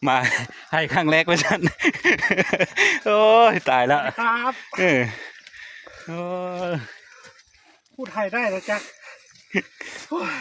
ມາໄຮ່ຄັ້ງແລກວ່າຊັ້ນ. ໂອ້ຍ ຕາຍແລ້ວ ສະຫວັດດີຄັບ. ເອີ ໂອ້ຍ ພູດໄຮ່ໄດ້ແລ້ວຈັກ. ໂອ້ຍ.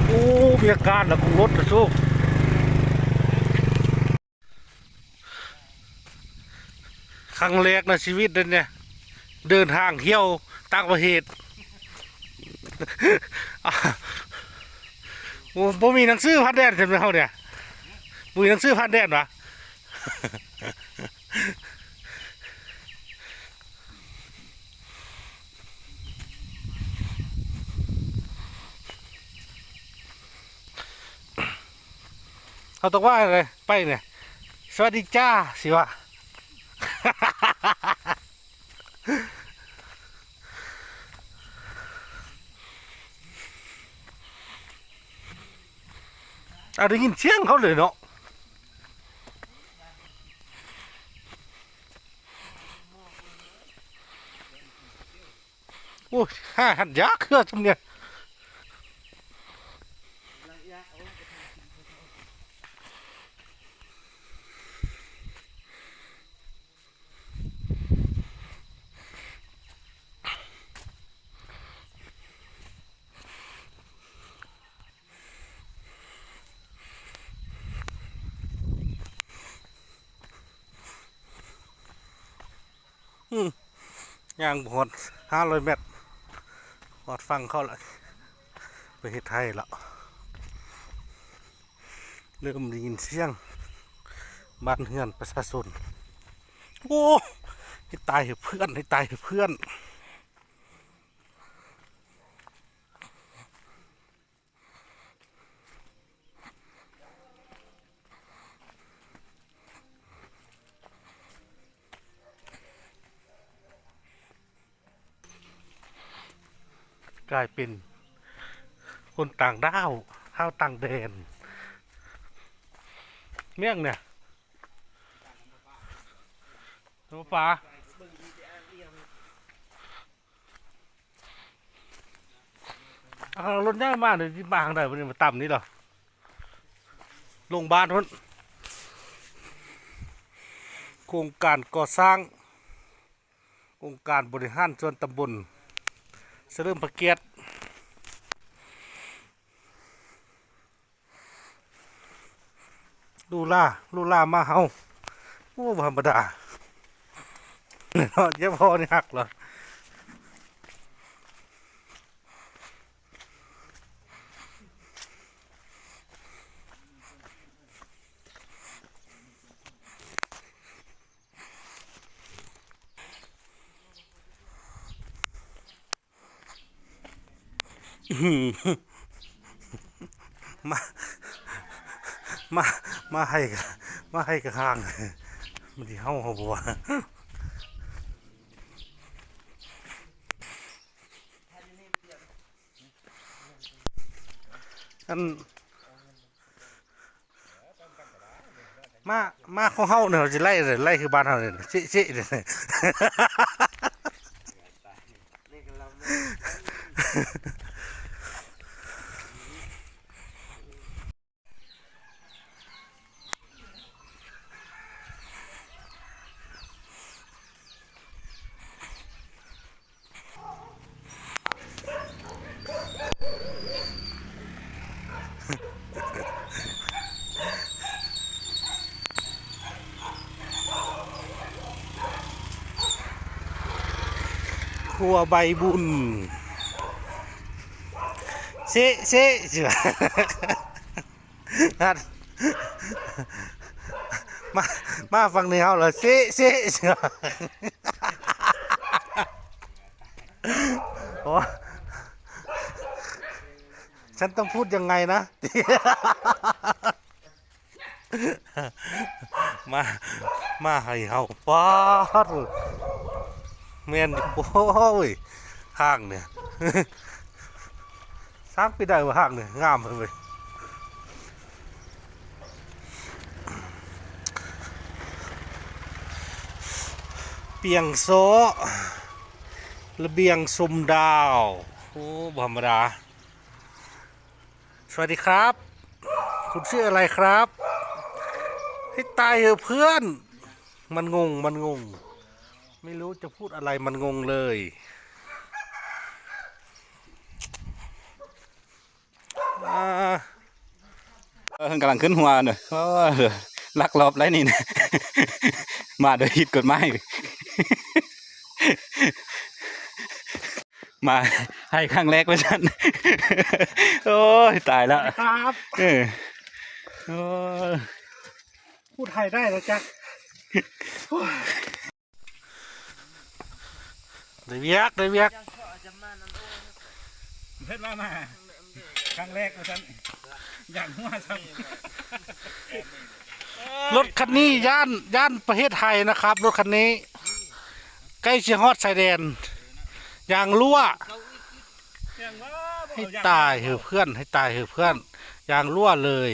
ໂອ້ ມີອາການລະ ກົງລົດລະໂຊກ. ຄັ້ງແລກໃນຊີວິດເດ້ ເດີນທາງທ່ຽວຕ່າງປະເທດ. ໂອ້ ບໍ່ມີໜັງສືຜ່ານແດນຊັ້ນເຮົານີ້ ບໍ່ມີໜັງສືຜ່ານແດນຫວາ? ເຮົາຕ້ອງວ່າໄປນີ້ ສະຫວັດດີຈ້າ ຊິວ່າ. ອາ ໄດ້ຍິນສຽງເຂົາເລີຍເນາະ. ໂອ້ຍ ຫາຫັນຢາກເຄືອຈຸມນີ້. ອືມ ຍ່າງບໍ່ຮອດຫ້າຮ້ອຍແມັດ ຮອດຝັ່ງເຂົາລະ ໄປເຮັດໄຮ່ລະ. ເລີ່ມໄດ້ຍິນສຽງບ້ານເຮືອນປະຊາຊົນ. ໂອ້ ໃຫ້ຕາຍເຮີເພື່ອນ ໃຫ້ຕາຍເຮີເພື່ອນ. ກາຍເປັນຄົນຕ່າງດ້າວ ຊາວຕ່າງແດນ. ແມ່ນຫຍັງນີ້? ໂຕປາ. ເອົາລົດໃຫຍ່ມານີ້ ຊິມາທາງໃດບັດນີ້? ມາຕຳນີ້ເນາະ ລົງບ້ານພຸ້ນ. ໂຄງການກໍ່ສ້າງ ອົງການບໍລິຫານສ່ວນຕຳບົນສະເຫຼີມພະກຽດ. ຫຼູຫຼາ ຫຼູຫຼາມາເຮົາ. ໂອ້ ບໍ່ທຳມະດາເນາະ ຢາພໍນີ້ຮັກລະ. ມາ ມາ ມາໃຫ້ ມາໃຫ້ກະຫ້າງ ມັນຊິເຫົ່າເຮົາບໍ່ວະ? ອັນ ມາ ມາຂອງເຮົານີ້ ເຮົາຊິໄລ່ເລີຍ ໄລ່ຄືບ້ານເຮົານີ້ ຊິ ຊິ ຄົວໃບບຸນ ເຊະ ເຊະ ຊິວ່າ ມາ ມາຝັ່ງນີ້ເຮົາລະ ເຊະ ເຊະ ຊິວ່າ ໂອ້ ฉันต้องพูดยังไงนะ? ມາ ມາໃຫ້ເຮົາ ປາດ ແມ່ນຢູ່ບໍ່ເວີຍ ຫ້າງນີ້ ສ້າງໄປໄດ້ວ່າ ຫ້າງນີ້ງາມເວີຍ. ປຽງໂຊ ລະບຽງຊົມດາວ ໂອ້ ບໍ່ທຳມະດາ. สวัสดีครับ คุณชื่ออะไรครับ? ให้ตายเหอะเพื่อน มันงง มันงง ไม่รู้จะพูดอะไร มันงงเลย ອ່າ ເອີ ເພິ່ນກຳລັງຂຶ້ນຫົວເນາະ ໂອ້ ລັກລອບໄຫຼນີ້ນະ ມາໂດຍຜິດກົດໝາຍ. ມາໄຮ່ຄັ້ງແລກວ່າຊັ້ນ. ໂອ້ຍ ຕາຍແລ້ວ ສวัสดีครับ ເອີ ໂອ້ຍ พูดไทยได้แล้วจ๊ะ ໄດ້ວຽກ ໄດ້ວຽກ ເພິ່ນວ່າມາຄັ້ງແລກວ່າຊັ້ນ ຢາກຫົວຊ້ຳ. รถคันนี้ย่าน ย่านประเทศไทยนะครับ รถคันนี้ ใกล้จะฮอดชายแดน ยางรั่ว ให้ตายเหอะเพื่อน ให้ตายเหอะเพื่อน ยางรั่วเลย